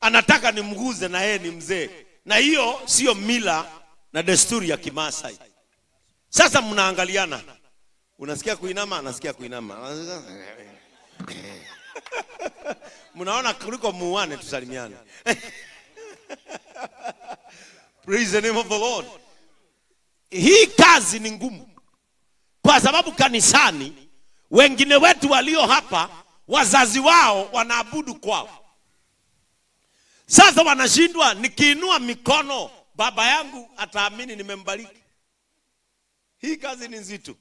Anataka nimguze na yeye ni mzee. Na hiyo sio mila na desturi ya Kimasai. Sasa mnaangaliana. Unasikia kuinama, anasikia kuinama. Mnaona kuliko muane tusalimiane. Praise the name of the Lord. Hii kazi ni ngumu. Kwa sababu kanisani wengine wetu walio hapa wazazi wao wanaabudu kwao. Sasa wanashindwa, nikiinua mikono baba yangu ataamini nimembariki. Hii kazi ni nzito.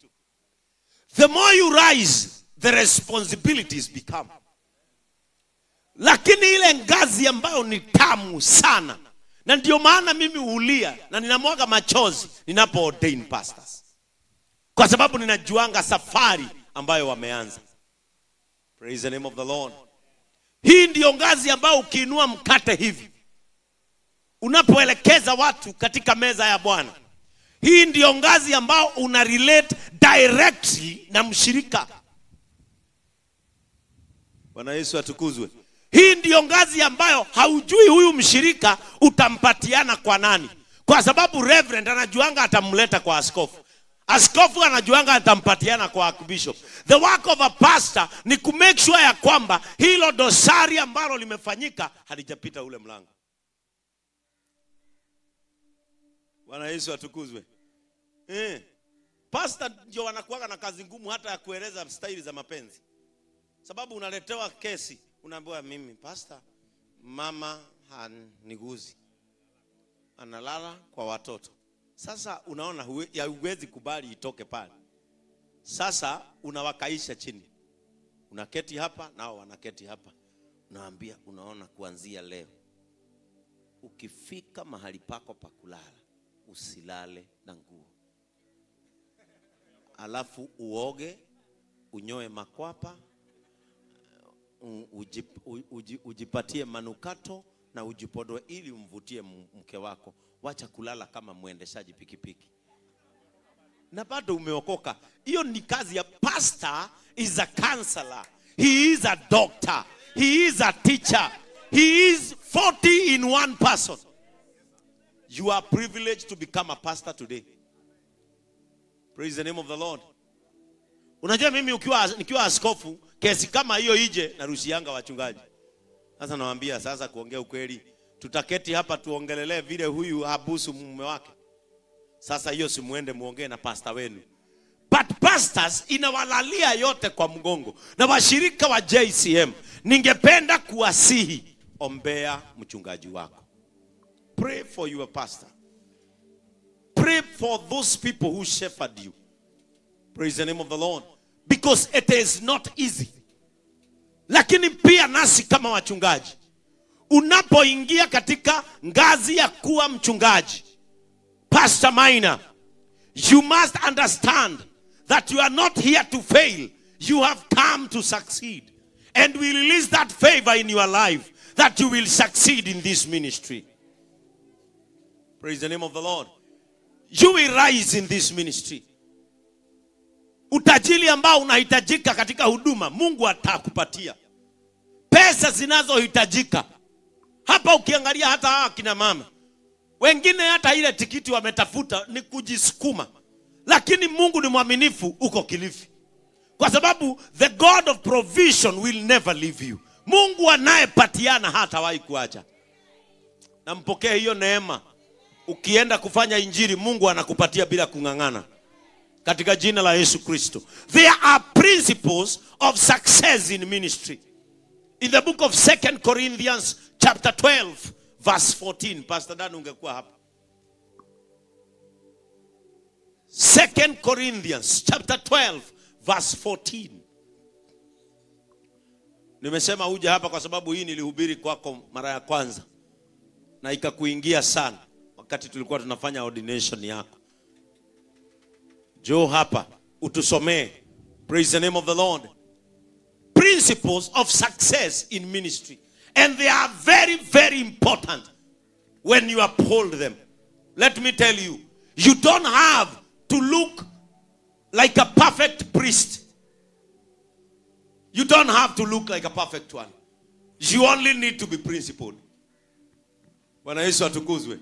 The more you rise, the responsibilities become. Lakini ile ngazi ambayo ni tamu sana, na ndio maana mimi hulia na ninamwaga machozi ninapo ordain pastors, kwa sababu ninajuanga safari ambayo wameanza. Praise the name of the Lord. Hii ndio ngazi ambayo ukiinua mkate hivi, unapoelekeza watu katika meza ya Bwana, hii ndio ngazi ambayo una relate directly na mshirika. Bwana Yesu atukuzwe. Hii ndio ngazi ambayo haujui huyu mshirika utampatiana kwa nani. Kwa sababu reverend anajuanga atamleta kwa askofu. Askofu anajuanga atampatiana kwa archbishop. The work of a pastor ni ku make sure ya kwamba hilo dosari ambalo limefanyika halijapita ule mlango. Bwana Yesu atukuzwe. Pastor ndio wanakuwa na kazi ngumu hata ya kueleza staili za mapenzi. Sababu unaletewa kesi, unaambiwa mimi pastor, mama haniguzi, analala kwa watoto. Sasa unaona huwezi kubali itoke pale. Sasa unawakaisha chini. Unaketi hapa nao wanaketi hapa. Unaambia unaona kuanzia leo ukifika mahali pako pa kulala usilale na nguo. Alafu uoge, unyoe makwapa, ujipatie manukato na ujipodoe ili umvutie mke wako. Wacha kulala kama mwendeshaji pikipiki. Na bado umeokoka. Hiyo ni kazi ya pastor. Is a counselor. He is a doctor. He is a teacher. He is 40 in one person. You are privileged to become a pastor today. Praise the name of the Lord. Unajua mimi nikiwa askofu, kesi kama hiyo ije narushianga wachungaji. Sasa nawaambia sasa kuongea ukweli, tutaketi hapa tuongelelee vile huyu habusu mume wake. Sasa hiyo si muende muongee na pastor wenu. But pastors inawalalia yote kwa mgongo. Na washirika wa JCM, ningependa kuwasihi, ombea mchungaji wako. Pray for your pastor. Pray for those people who shepherd you. Praise the name of the Lord. Because it is not easy. Lakini pia nasi kama wachungaji, unapoingia katika ngazi ya kuwa mchungaji, Pastor Minor, you must understand that you are not here to fail. You have come to succeed. And we release that favor in your life that you will succeed in this ministry. Praise the name of the Lord. You will rise in this ministry. Utajiri ambao unahitajika katika huduma, Mungu atakupatia. Pesa zinazohitajika. Hapa ukiangalia hata hawa kina mama, wengine hata ile tikiti wametafuta ni kujisukuma. Lakini Mungu ni mwaminifu, uko Kilifi. Kwa sababu the God of provision will never leave you. Mungu anayepatiana hatawahi kuacha. Na mpokee hiyo neema. Ukienda kufanya injili, Mungu anakupatia bila kung'ang'ana. Katika jina la Yesu Kristo. There are principles of success in ministry. In the book of 2 Corinthians chapter 12 verse 14. Pastor Dan ungekuwa hapa. 2 Corinthians chapter 12 verse 14. Nimesema uje hapa kwa sababu hii nilihubiri kwako mara ya kwanza. Na ikakuingia sana wakati tulikuwa tunafanya ordination yako. Njoo hapa utusomee. Praise the name of the Lord. Principles of success in ministry. And they are very, very important when you uphold them. Let me tell you, you don't have to look like a perfect priest. You don't have to look like a perfect one. You only need to be principled. Bwana Yesu atukuzwe.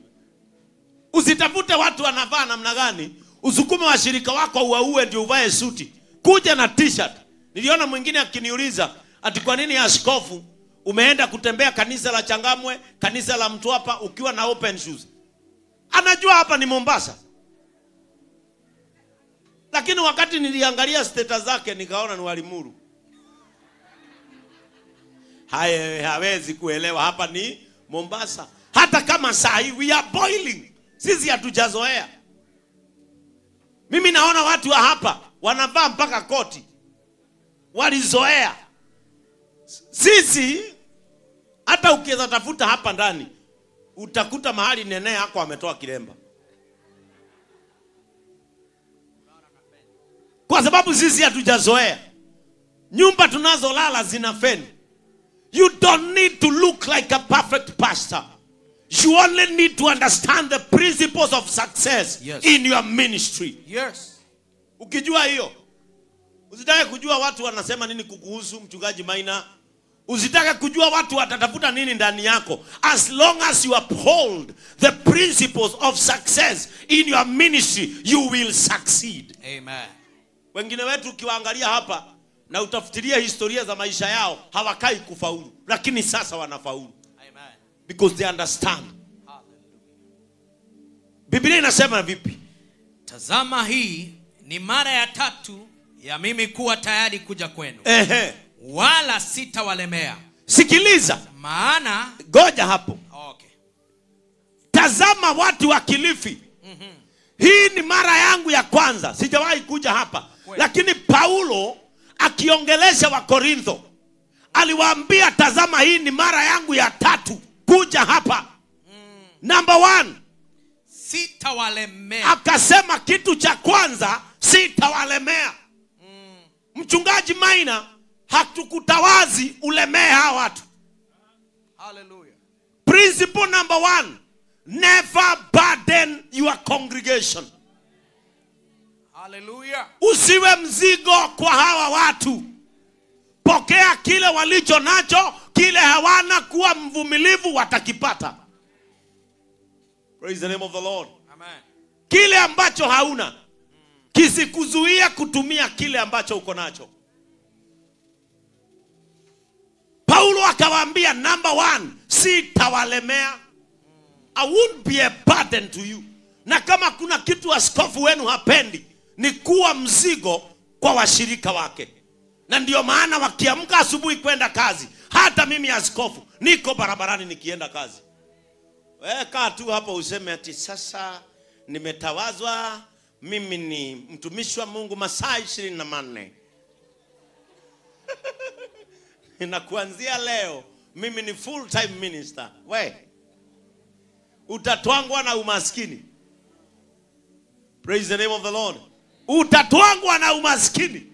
Usitafute watu wanavaa namna gani, usukume washirika wako uwaue ndio uvae suti. Kuja na t-shirt. Niliona mwingine akiniuliza ati kwa nini askofu umeenda kutembea kanisa la Changamwe, kanisa la Mtwapa ukiwa na open shoes? Anajua hapa ni Mombasa. Lakini wakati niliangalia status zake nikaona ni Walimuru. Haye, hawezi kuelewa hapa ni Mombasa. Hata kama saa hii we are boiling. Sisi hatujazoea. Mimi naona watu wa hapa wanavaa mpaka koti. Walizoea. Sisi hata ukiweza tafuta hapa ndani utakuta mahali nene yako ametoa kilemba. Kwa sababu sisi hatujazoea. Nyumba tunazolala zina feni. You don't need to look like a perfect pastor. You only need to understand the principles of success, yes, in your ministry. Yes. Ukijua hiyo, usitake kujua watu wanasema nini kukuhusu mchungaji Maina. Usitake kujua watu watatafuta nini ndani yako. As long as you uphold the principles of success in your ministry, you will succeed. Amen. Wengine wetu ukiwaangalia hapa na utafutilia historia za maisha yao, hawakai kufaulu, lakini sasa wanafaulu. Amen. Because they understand. Hallelujah. Biblia inasema vipi? Tazama, hii ni mara ya tatu ya mimi kuwa tayari kuja kwenu. Ehe. Wala sitawalemea. Sikiliza. Maana goja hapo. Okay. Tazama watu wa Kilifi. Hii ni mara yangu ya kwanza. Sijawahi kuja hapa. Kweli. Lakini Paulo akiongelesha wa Korintho aliwaambia, tazama hii ni mara yangu ya tatu kuja hapa. Number 1, sitawalemea. Akasema kitu cha kwanza, sitawalemea. Mchungaji Maina, hatukutawazi ulemee hawa watu. Hallelujah. Principle number 1, never burden your congregation. Hallelujah. Usiwe mzigo kwa hawa watu. Pokea kile walicho nacho, kile hawana, kuwa mvumilivu, watakipata. Praise the name of the Lord. Amen. Kile ambacho hauna kisikuzuia kutumia kile ambacho uko nacho. Paulo akawaambia, number 1, sitawalemea. I won't be a burden to you. Na kama kuna kitu askofu wenu hapendi, ni kuwa mzigo kwa washirika wake. Na ndio maana wakiamka asubuhi kwenda kazi, hata mimi askofu niko barabarani nikienda kazi. Wewe kaa tu hapo useme ati sasa nimetawazwa, mimi ni mtumishi wa Mungu masaa 24. Na kuanzia leo mimi ni full time minister. We, utatwangwa na umaskini. Praise the name of the Lord. Utatwangwa na umaskini.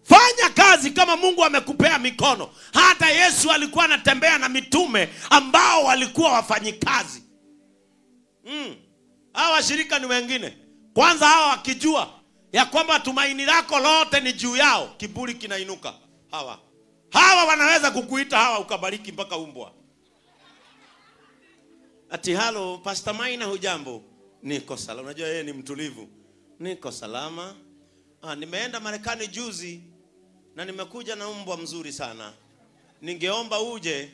Fanya kazi kama Mungu amekupea mikono. Hata Yesu alikuwa anatembea na mitume ambao walikuwa wafanyikazi. Hawa washirika ni wengine. Kwanza hawa wakijua ya kwamba tumaini lako lote ni juu yao, kiburi kinainuka. Hawa wanaweza kukuita hawa ukabariki mpaka umbwa. Ati halo Pastor Maina, hujambo? Niko salama. Unajua yeye ni mtulivu. Niko salama. Nimeenda Marekani juzi na nimekuja na umbwa mzuri sana. Ningeomba uje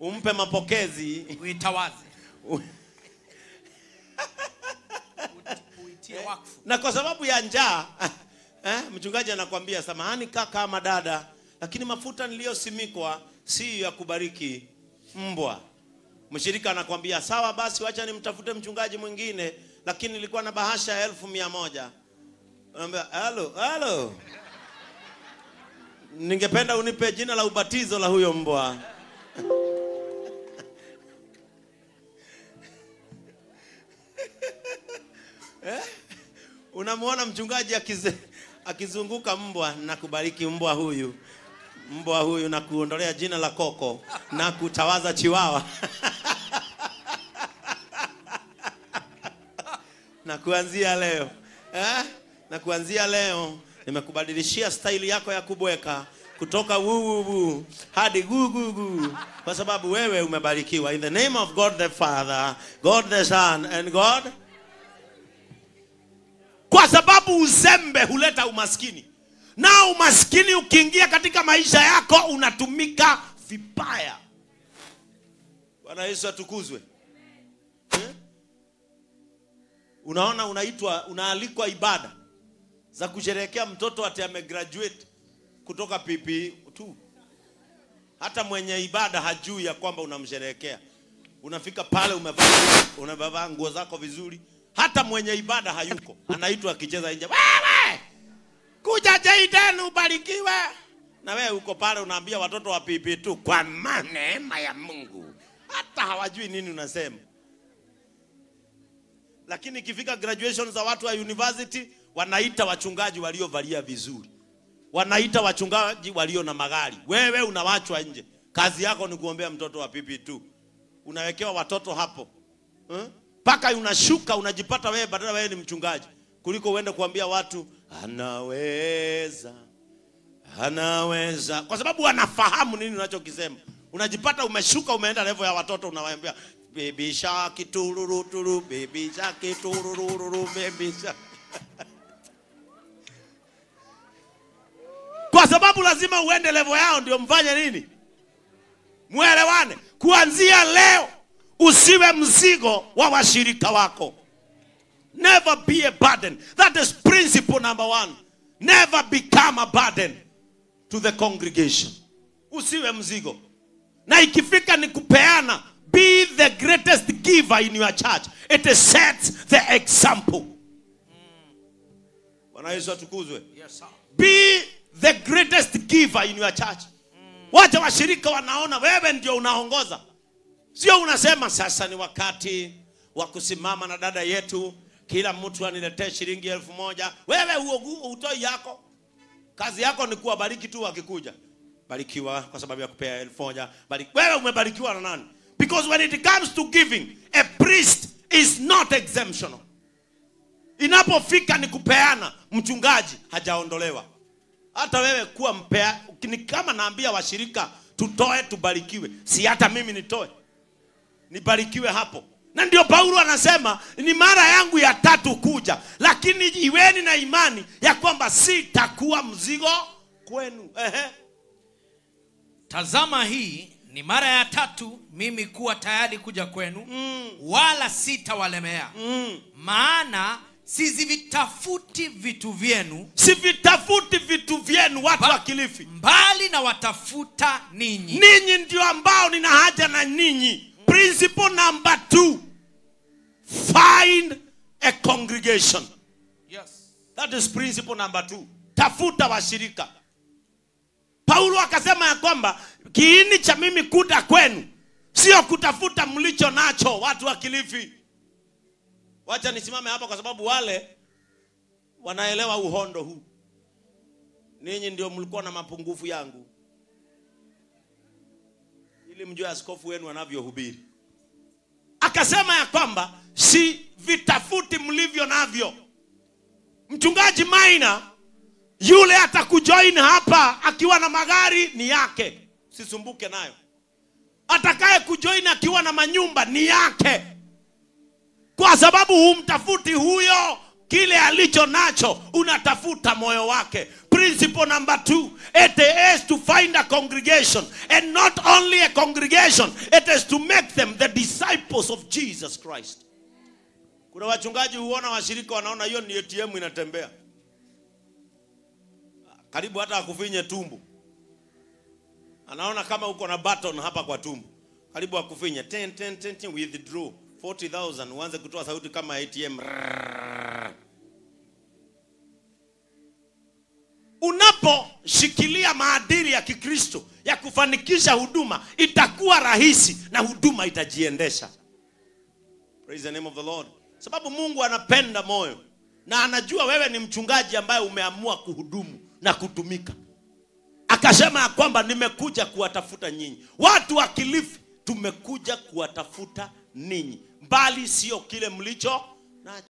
umpe mapokezi, uitawaze. Uitie wakfu. Na kwa sababu ya njaa, mchungaji anakuambia samahani kaka ama dada, lakini mafuta niliyosimikwa si ya kubariki mbwa. Mshirika anakuambia sawa basi, wacha nimtafute mchungaji mwingine, lakini nilikuwa na bahasha ya 1,100. Anambia halo, halo, ningependa unipe jina la ubatizo la huyo mbwa. Unamuona mchungaji akizunguka mbwa na kubariki mbwa huyu. Mbwa huyu na kuondolea jina la koko na kutawaza chiwawa. Na kuanzia leo, na kuanzia leo nimekubadilishia staili yako ya kubweka. Kutoka wuu hadi gu, kwa sababu wewe umebarikiwa. In the name of God the Father, God the Son and God. Kwa sababu uzembe huleta umaskini, na umaskini ukiingia katika maisha yako unatumika vibaya. Bwana Yesu atukuzwe. Unaona, unaitwa, unaalikwa ibada za kusherehekea mtoto ati amegraduate kutoka PP2. Hata mwenye ibada hajui ya kwamba unamsherehekea. Unafika pale umevaa nguo zako vizuri, hata mwenye ibada hayuko, anaitwa akicheza nje, wewe kuja Jayden ubarikiwe. Na wewe uko pale unaambia watoto wa PP2 kwa neema ya Mungu, hata hawajui nini unasema. Lakini ikifika graduation za watu wa university, wanaita wachungaji waliovalia vizuri, wanaita wachungaji walio na magari. Wewe unawachwa nje. Kazi yako ni kuombea mtoto wa PP2. Unawekewa watoto hapo. Paka unashuka unajipata wewe badala wewe ni mchungaji, kuliko uende kuambia watu anaweza, anaweza, kwa sababu wanafahamu nini unachokisema. Unajipata umeshuka umeenda level ya watoto, unawaambia baby shark tururu turu, baby shark tururu, baby shark. Kwa sababu lazima uende level yao ndio mfanye nini? Muelewane. Kuanzia leo usiwe mzigo wa washirika wako. Never be a burden. That is principle number 1. Never become a burden to the congregation. Usiwe mzigo. Na ikifika ni kupeana, be the greatest giver in your church. It sets the example. Bwana Yesu atukuzwe. Yes, sir. Be the greatest giver in your church. Wacha washirika wanaona wewe ndio unaongoza. Sio unasema sasa ni wakati wa kusimama na dada yetu, kila mtu aniletee shilingi 1000. Wewe hutoi yako. Kazi yako ni kuwabariki tu wakikuja. Barikiwa kwa sababu ya kupea 1000. Wewe umebarikiwa na nani? Because when it comes to giving, a priest is not exemptional. Inapofika ni kupeana, mchungaji hajaondolewa. Hata wewe kuwa mpea, ni kama naambia washirika tutoe tubarikiwe. Si hata mimi nitoe, nibarikiwe hapo. Na ndio Paulo anasema ni mara yangu ya 3 kuja, lakini iweni na imani ya kwamba sitakuwa mzigo kwenu. Tazama, hii ni mara ya 3 mimi kuwa tayari kuja kwenu, wala sitawalemea. Maana sizivitafuti vitu vyenu. Sivitafuti vitu vyenu, watu wa Kilifi, mbali na watafuta ninyi. Ninyi ndio ambao nina haja na ninyi. Principle number 2. Find a congregation. Yes. That is principle number 2. Tafuta washirika. Paulo akasema ya kwamba kiini cha mimi kuja kwenu sio kutafuta mlicho nacho, watu wa Kilifi. Wacha nisimame hapa kwa sababu wale wanaelewa uhondo huu. Ninyi ndio mlikuwa na mapungufu yangu, ili mjue askofu wenu anavyohubiri. Akasema ya kwamba si vitafuti mlivyo navyo. Mchungaji Maina yule atakujoin hapa akiwa na magari ni yake, sisumbuke nayo. Atakaye kujoin akiwa na manyumba ni yake. Kwa sababu humtafuti huyo kile alicho nacho, unatafuta moyo wake. Principle number 2, it is to find a congregation, and not only a congregation, it is to make them the disciples of Jesus Christ. Kuna wachungaji huona washirika wanaona hiyo ni ATM inatembea, karibu hata akufinye tumbo. Anaona kama uko na button hapa kwa tumbo, karibu akufinye 10 10 10 withdraw 40,000, uanze kutoa sauti kama ATM. Unaposhikilia maadili ya Kikristo ya kufanikisha huduma, itakuwa rahisi na huduma itajiendesha. Praise the name of the Lord. Sababu Mungu anapenda moyo na anajua wewe ni mchungaji ambaye umeamua kuhudumu na kutumika. Akasema ya kwamba nimekuja kuwatafuta nyinyi. Watu wa Kilifi, tumekuja kuwatafuta ninyi, mbali sio kile mlicho nacho.